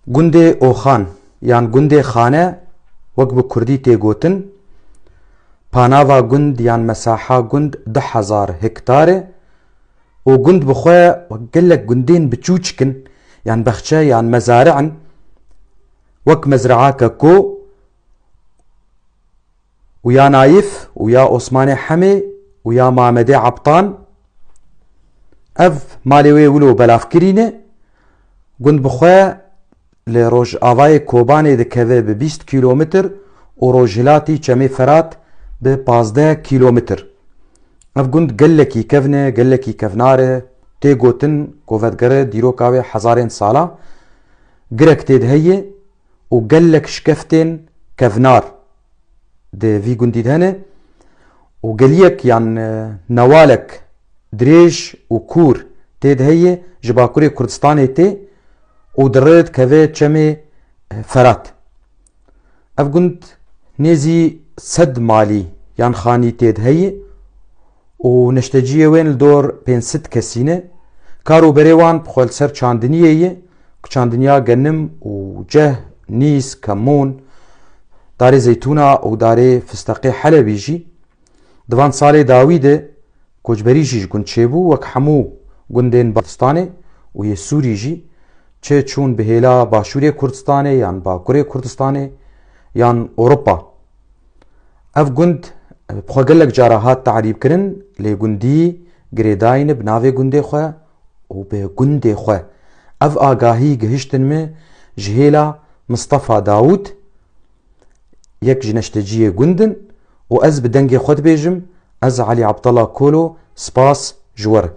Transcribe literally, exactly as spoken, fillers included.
Gundê Oxan yan gundê Xane, wek bi kurdî tê gotin, panava gund yan mesaha gund du hezar hektar e û gund bi xwe gelek gundên biçûçik in, yan bexçe yan mezari in, wek Mezraa Keko û ya Nayif û ya Osmanê Hemê û ya Mamedê Aptan. Ev malê wê wilo belavkirî ne. Gund bi xwe li rojavayê Kobanê dikeve bi bîst kîlometr û rojhilatî Çemê Ferat bi pazdeh kîlometr. Ev gund gelekî kevn e, gelekî kevnar e. Tê gotin ku vedgere dîroka wê hezarên sala girek tê de heye û gelek şikeftên kevnar di vî gundî de hene û geliyek yan, e, newalek dirêj û kûr tê de heye, ji Bakurê Kurdistanê tê û di rê dikeve Çemê, e, Ferat. Ev gund nêzî sed malî yan xanî tê de heye û neşteciyê wên li dor pênc sed kesî ne. Kar û berê wan bi xwe li ser çandiniyê ye, ku çandiniya genim û ceh, nîs, kemûn, darê zeytûna û darê fisteqê Helebî jî. Di van salê dawî de koçberî jî ji gund çêbû, wek hemû gundên Kurdistanê û yê Sûrî jî çê çûn bi hêla Başûrê Kurdistanê yan Bakurê Kurdistanê yan Ewropa. Ev gund, e, bi xwe gelek cara hat tarîbkirin, lê gundî girêdayî ne bi navê gundê xwe û bi gundê xwe. Ev agahî gihiştin me ji hêla Mistefa Dawûd, yek ji neşteciyê gund in, û ez bi dengê xwe dibêjim, ez Elî Abdallah Kolo, spas ji we re.